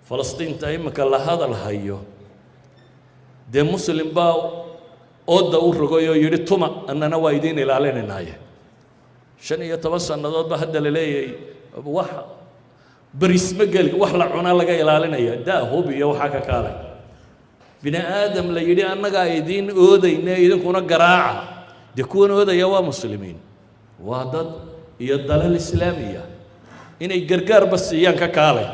Falastiinta iminka la hadal hayo, dee Muslim baa ooda u rogay oo yidhi, "Tuma, annana waa idiin ilaalinaynaaye." 15 sannadood ba hadda la leeyahay wax berisma geli, wax la cunaa laga ilaalinaya, daa hub iyo waxaa ka kaalay. Bini aadam la yidhi, "Annagaa idiin oodayne, idinkuna garaaca." Dee kuwan oodaya waa Muslimiin, waa dad iyo dalal Islaamiya. Inay gargaarba siiyaan ka kaalay,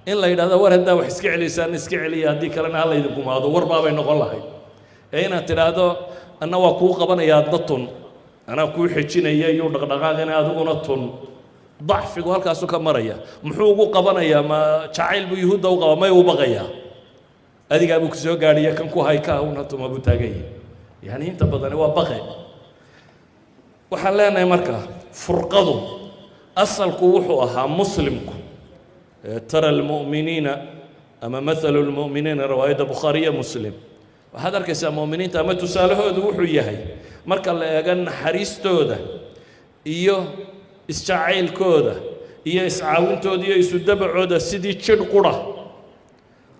in la yidhahdo, "War, haddaa wax iska celiysaan iska celiya, haddii kalena ha laydin gumaado," war baabay noqon lahayd. Ee inaad tidhaahdo, "Anna waa kuu qabanaya, adna tun, anaa kuu xejinaya iyuu dhaqdhaqaaqina, adiguna tun," dacfigu halkaasu ka maraya. Muxuu ugu qabanayaa? Ma jacayl buu Yuhuudda u qaba? May, u baqayaa adigaa buu ku soo gaadhiya. Kan ku hay ka una tuma buu taagan yahay. Yani inta badani waa baqe. Waxaan leenahay marka, furqadu asalku wuxuu ahaa Muslimku ترى المؤمنين ama مثل المؤمنين, riwaayadda Bukhaariya Muslim, waxaad arkaysaa mu'miniinta ama tusaalahoodu wuxuu yahay, marka la eego naxariistooda iyo isjacaylkooda iyo iscaawintooda iyo isu dabacooda, sidii jidh qura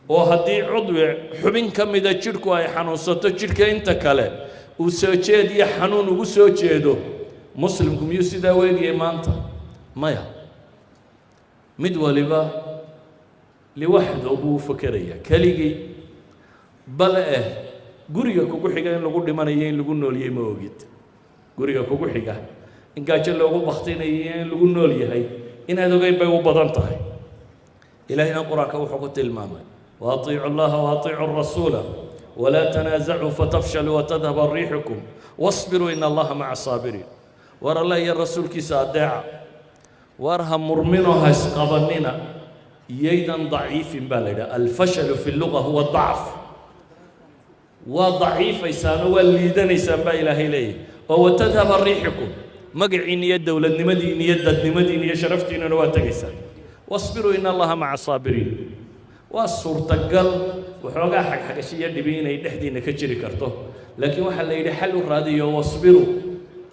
oo haddii cudwi, xubin ka mida jidhku ay xanuunsato, jidhka inta kale uu soo jeed iyo xanuun ugu soo jeedo. Muslimku miyuu sidaa u egayay maanta? Maya, mid waliba liwaxdo buu u fakeraya, keligii. Bale eh, guriga kugu xiga in lagu dhimanayo, in lagu nooliyey ma ogid. Guriga kugu xiga in gaajo loogu baktinayo iyo in lagu nool yahay inaad ogeyn bay u badan tahay. Ilaahayna Qur-aanka wuxuu ku tilmaamay, وأطيعوا الله وأطيعوا الرسول ولا تنازعوا فتفشلوا وتذهب ريحكم واصبروا إن الله مع الصابرين. War, Allah iyo rasuulkiisa adeeca, war ha murminoo ha isqabanina, yaydan daciifin baa la yidhaha. الفشل في اللغة هو ضعف. Waa daciifaysaanoo waa liidanaysaan baa Ilaahay leeyahy, oo وتذهب ريحكم, magaciin iyo dowladnimadiin iyo dadnimadiin iyo sharaftiinuna waa tegaysaan. واصبروا إن الله مع الصابرين. Waa suurtagal waxoogaa xagxagasho iyo dhibi inay dhexdiinna ka jiri karto, laakiin waxaa la yidhi xal u raadiyo. واصبروا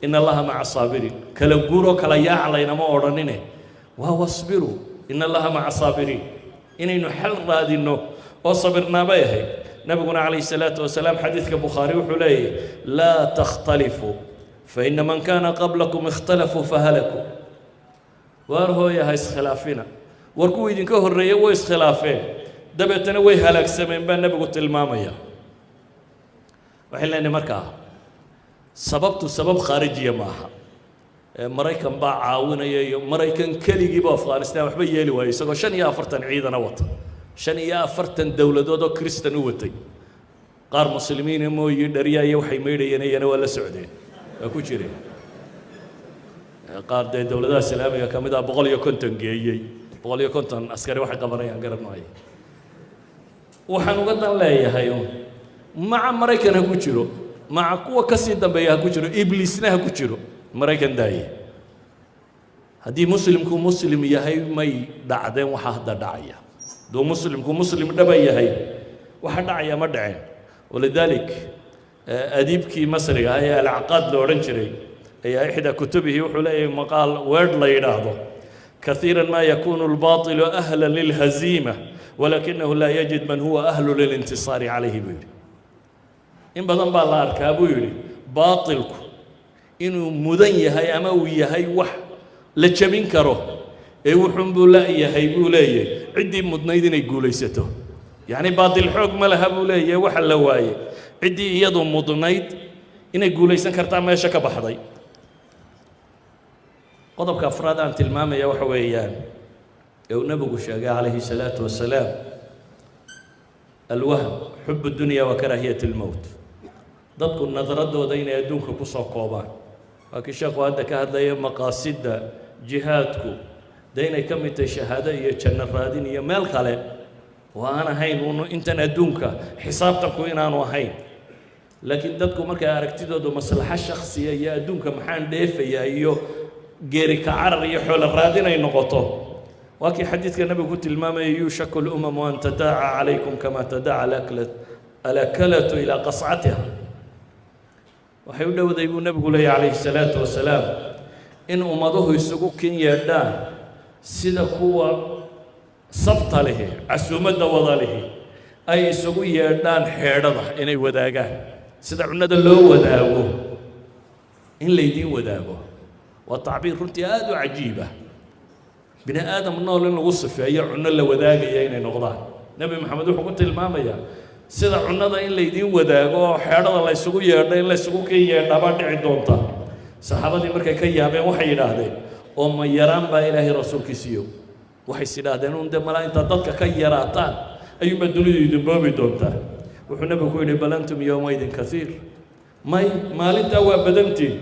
إن الله مع الصابرين. Kala guuroo kala yaac laynama odhanine, waa واصبروا إن الله مع الصابرين. Inaynu xal raadinno oo sabirnaa bay ahayd. Nabiguna calayhi salaatu wasalaam, xadiidka Bukhaari, wuxuu leeyahy, لا تختلفوا فإن من كان قبلكم اختلفوا فهلكوا. Waar hooya, ha iskhilaafina. War kuwa idinka horreeyey way iskhilaafeen, dabeetana way halaagsameen, baa Nebigu tilmaamaya. Waxay leenahay markaa, sababtu sabab khaarijiya maaha. Maraykan baa caawinaya iyo Maraykan keligiiba Afghanistan waxba yeeli waayo, isagoo 45 ciidana wata, 45 dowladood oo Kristan u watay, qaar Muslimiina mooyi, dharya iyo waxay maydhayeen iyana waa la socdeen, waa ku jireen. Qaar dee dowladaha Islaamiga ka mid ah 150 geeyey, 150 askari waxay qabanayaan garan maayo. Waxaan uga dan leeyahay, maca Maraykan ha ku jiro, maca kuwa ka sii dambeeya ha ku jiro, Ibliisna ha ku jiro, Maraykan daaye, haddii Muslimku Muslim yahay may dhacdeen waxaa hadda dhacaya. Hadduu Muslimku Muslim dhaba yahay, waxa dhacaya ma dhaceen. ولذلك adiibkii Masriga ah ee Alcaqaad la odhan jiray ayaa إحدى كتبه wuxuu leeyahay maqaal weedh la yidhaahdo, كثيرا ما يكون الباطل أهلا للهزيمة ولكنه لا يجد من هو أهل للانتصار عليه, buu yidhi. In badan baa la arkaa, buu yidhi, baatilku inuu mudan yahay ama uu yahay wax la jebin karo, ee wuxuunbuu la-yahay, buu leeyahay, ciddii mudnayd inay guulaysato. Yacni baatil xoog ma laha, buu leeyahay, waxa la waayey ciddii iyadu mudnayd inay guulaysan kartaa meesha ka baxday. Qodobka afraad aan tilmaamaya waxa weeyaan ee uu Nebigu sheegay calayhi salaatu wasalaam, الوهم، حب الدنيا وكراهية الموت. Dadku nadradooda inay adduunka ku soo koobaan, waa kii sheekhu hadda ka hadlaya maqaasidda jihaadku, dee inay ka mid tahay shahaado iyo janno raadin iyo meel kale oo aan ahayn uun intan adduunka xisaabtanku inaanu ahayn. Laakiin dadku markay aragtidoodu maslaxo shaksiya iyo adduunka maxaan dheefayaa iyo geeri ka carar iyo xoolo raadin ay noqoto, waa kii xadiidka Nebigu ku tilmaamayay, يوشك الأمم أن تداعى عليكم كما تداعى الأكلة إلى قصعتها. Waxay u dhowday, buu Nebigu leeyahy calayhi salaatu wasalaam, in ummaduhu isugu kin yeedhaan sida kuwa Sabta lihi, casuumadda wada lihi, ay isugu yeedhaan xeedhada inay wadaagaan, sida cunnada loo wadaago in laydiin wadaago. Waa tacbiir runtii aada u cajiib ah, bini aadam nool in lagu sifeeyo cunno la wadaagaya inay noqdaan. Nebi Maxamed wuxuu ku tilmaamayaa sida cunnada in laydiin wadaago oo xeedhada la ysugu yeedho in la ysugu kii yeedhabaa dhici doonta. Saxaabadii markay ka yaabeen waxay yidhaahdeen: "Oo ma yaraan baa, Ilaahay rasuulkiisiiyo?" Waxays yidhaahdeen un dee malaa intaad dadka ka yaraataan ayuunbaa dunidu idin boobi doontaa. Wuxuu nebigu ku yidhi: "بل أنتم يومئذ كثير." May, maalintaa waa badantiin,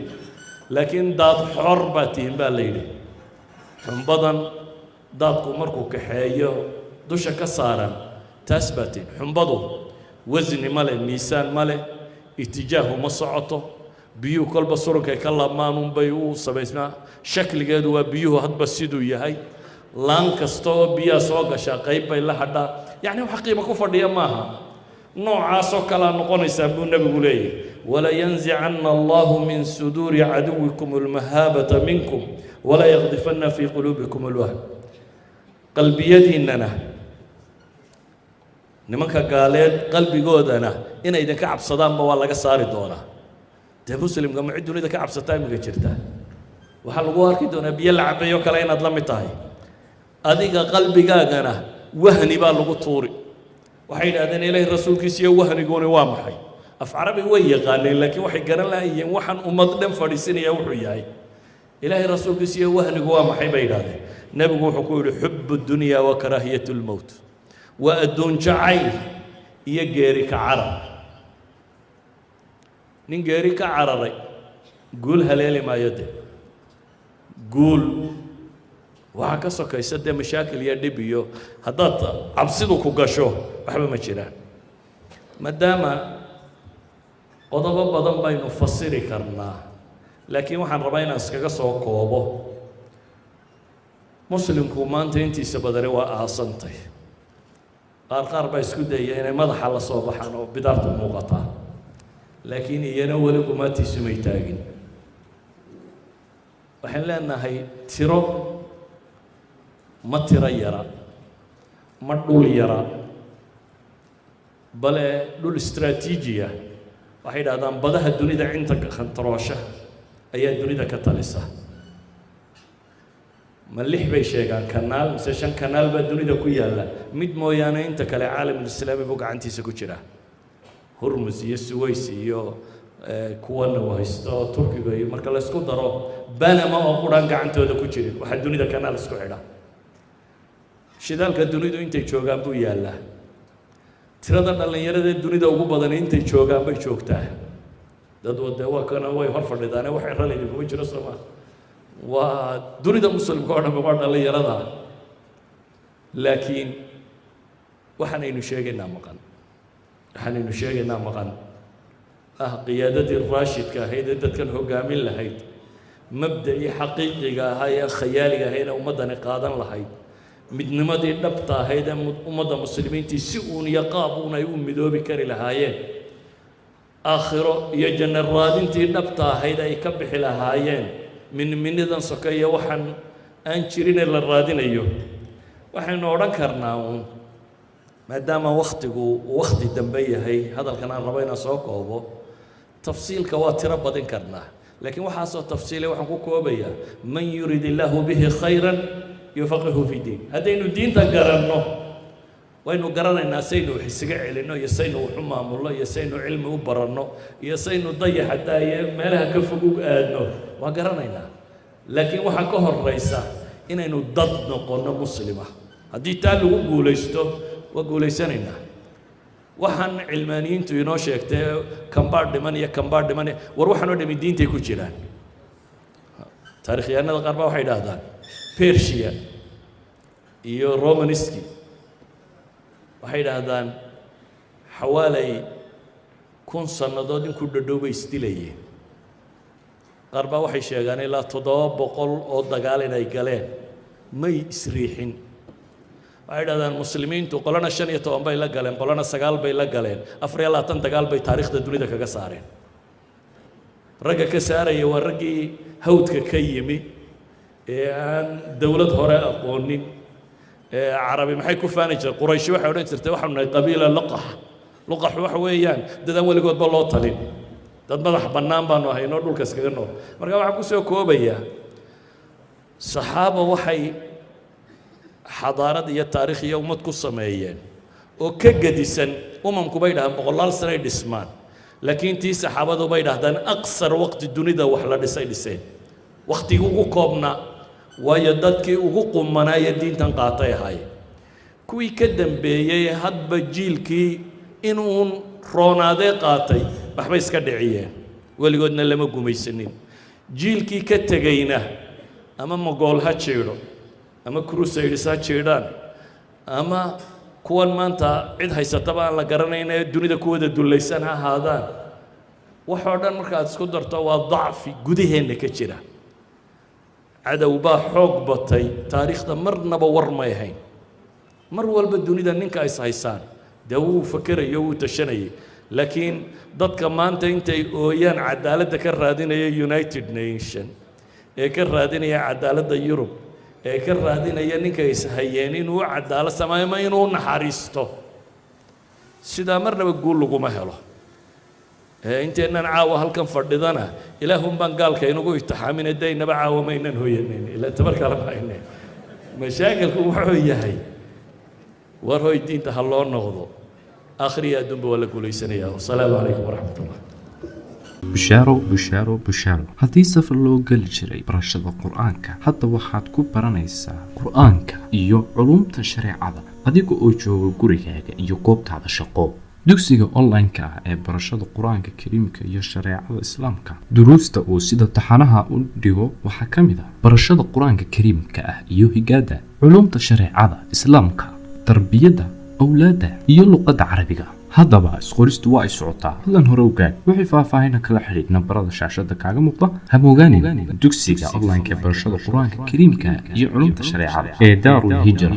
laakiin daad xor baa tihin baa la yidhi. Xumbadan daadku markuu kaxeeyo dusha ka saaran, taas baa tihin. Xumbadu wasni ma leh, miisaan ma leh, itijaahu ma socoto. Biyuhu kolba surunkay ka laabmaan unbay u samaysmaa. Shakligeedu waa biyuhu hadba siduu yahay. Laan kasta oo biyaha soo gashaa qayb bay la hadhaa. Yacni wax qiimo ku fadhiya maaha. Noocaasoo kalaa noqonaysaa buu nebigu leeyahy. ولينزعن الله من صدور عدوكم المهابة منكم وليقذفن في قلوبكم الوهن. Qalbiyadiinnana, nimanka gaaleed qalbigoodana inay idinka cabsadaanba waa laga saari doonaa. Dee muslimka ma cid dunida ka cabsataa iminka jirta? Waxaa lagu arki doonaa biyo la cabayo kale inaad la mid tahay. Adiga qalbigaagana wahni baa lagu tuuri. Waxay yidhahdeen: "Ilaahay rasuulkiisiyo, wahniguni waa maxay?" Af carabi way yaqaaneen, laakiin waxay garan lahaayeen waxaan ummad dhan fadhiisinaya wuxuu yahay. "Ilaahay rasuulkiisiyo, wahnigu waa maxay?" bay yidhahdeen. Nebigu wuxuu ku yidhi: حب الدنيا وكراهية الموت. Waa adduun jacayl iyo geeri ka carar. Nin geeri ka cararay guul haleeli maayo. De guul waxaa ka sokaysa dee mashaakil iyo dhib, iyo haddaad cabsidu ku gasho waxba ma jiraan. Maadaama qodobo badan baynu fasiri karnaa, laakiin waxaan rabaa inaan iskaga soo koobo: muslimku maanta intiisa badani waa aasantay. Qaar qaar baa isku dayaya inay madaxa la soo baxaan oo bidaartu muuqataa, laakiin iyana weli qumaatiisu may taagin. Waxaan leenahay tiro ma tiro yara, ma dhul yara, bale dhul istraatiijiya. Waxay idhahdaan badaha dunida cinta khantaroosha ayaa dunida ka talisa. Ma lix bay sheegaan kanaal mise shan kanaal baa dunida ku yaalla, mid mooyaane inta kale caalamulislaami buu gacantiisa ku jiraa. Hurmus iyo Suways iyo kuwana uu haysto Turkiga, iyo marka la isku daro Banama oo quraan gacantooda ku jirin, waxaa dunida kanaal isku xidha. Shidaalka dunidu intay joogaan buu yaallaa. Tirada dhallinyarada dunida ugu badani intay joogaan bay joogtaa. Dad wade waa kana way hor fadhidaane, wax ralaydi kuma jiro, sooma? Waa dunida muslimka oo dhami waa dhallinyarada. Laakiin waxaanaynu sheegaynaa maqan, waxaanaynu sheegaynaa maqan ah qiyaadadii raashidka ahayd ee dadkan hoggaamin lahayd, mabda'ii xaqiiqiga ahaa ee khayaaliga ahayd ee ummaddani qaadan lahayd, midnimadii dhabta ahayd ee ummadda muslimiintii si uun iyo qaab uun ay u midoobi kari lahaayeen, aakhiro iyo janno raadintii dhabta ahayd ay ka bixi lahaayeen minminidan sokeeya, waxaan aan jirinee la raadinayo. Waxaynu odhan karnaa uun, maadaama wakhtigu uu wakhti dambe yahay, hadalkan aan rabo inaan soo koobo. Tafsiilka waa tiro badin karnaa, laakiin waxaasoo tafsiilay waxaan ku koobayaa: من يرد الله به خيرا يفقهه في الدين. Haddaynu diinta garanno, waynu garanaynaa saynu wax isaga celinno, iyo saynu wax u maamulno, iyo saynu cilmi u baranno, iyo saynu dayaxa daaye meelaha ka fog u aadno, waa garanaynaa. Laakiin waxaa ka horeysa inaynu dad noqonno muslima. Haddii taa lagu guulaysto, waa guulaysanaynaa. Waxaan cilmaaniyiintu inoo sheegtay, kambaa dhiman iyo kambaa dhiman, war waxaan oo dhami diintay ku jiraan. Taarikhyahanada qaar baa waxay idhaahdaan Persia iyo Romaniski, waxay idhaahdaan xawaalay 1000 sannadood in ku dhadhow bay isdilayeen. Qaar baa waxay sheegaan ilaa 700 oo dagaal inay galeen, may isriixin. Waxay idhahdaan muslimiintu qolana 15 bay la galeen, qolana 9 bay la galeen, 24 dagaal bay taariikhda dunida kaga saareen. Ragga ka saaraya waa raggii hawdka ka yimi ee aan dowlad hore aqoonin ee Carabi maxay ku faani jirtay? Qurayshi waxay odhan jirtay, waxaanu nahay قبيلة لقح. Luqax waxa weeyaan dadaan weligoodba loo talin, dad madax bannaan baanu ahaynoo dhulka iskaga nool. Marka waxaan kusoo koobayaa, saxaaba waxay xadaarad iyo taariikh iyo ummad ku sameeyeen oo ka gedisan umamku bay dhahaan boqolaal sanay dhismaan, laakiin tii saxaabadu bay dhahdaan أقصر وقت dunida wax la dhisay dhiseen, wakhtigii ugu koobnaa, waayo dadkii ugu qumanaaya diintan qaatay ahaayeen. Kuwii ka dambeeyey, hadba jiilkii inuun roonaadee qaatay, waxbay iska dhiciyeen, weligoodna lama gumaysanin. Jiilkii ka tegeyna ama Magool ha jiidho ama Crusaders ha jiidhaan ama kuwan maanta cid haysataba aan la garanayn ee dunida ku wada dullaysan ha ahaadaan, waxoo dhan markaad isku darto waa dacfi gudaheenna ka jira. Cadow baa xoog batay. Taariikhda marnaba war may ahayn. Mar walba dunida ninka is haysaan dee wuu fakerayo, wuu tashanayay, laakiin dadka maanta intay ooyaan cadaaladda ka raadinaya United Nation, ee ka raadinaya cadaaladda Yurub, ee ka raadinaya ninka is hayeen inuu u cadaalad sameeyo ama inuu naxariisto, sidaa marnaba guul laguma helo. Inteennan caawa halkan fadhidana ilaahun baan gaalka inugu itixaamin, daynaba caawa maynan hoyanayn ilaa tabar kale ma hayne. Mashaakilku wuxuu yahay, war hoy, diinta ha loo noqdo. Akhriya adduunba waa la guulaysanayaa. Wasalaamu calaykum waraxmat ullah. Bushaaro, bushaaro, bushaaro! Haddii safar loo geli jiray barashada Qur-aanka, hadda waxaad ku baranaysaa Qur-aanka iyo culumta shareecada adiga oo jooga gurigaaga iyo goobtaada shaqo. Dugsiga online-ka ah ee barashada Qur-aanka Kariimka iyo shareecada Islaamka, duruusta uu sida taxanaha u dhigo waxaa ka mid ah barashada Qur-aanka Kariimka ah iyo higaada, culumta shareecada Islaamka, tarbiyadda awlaadda iyo luqadda Carabiga. Haddaba isqoristu waa ay socotaa, fadlan hore ogaad. Wixii faahfaahina kala xidhiidh nambarada shaashada kaaga muuqda. Hamoogaanin dugsiga online-ka ee barashada Qur-aanka Kariimka iyo culumta shareecada ee Daarul Hijra.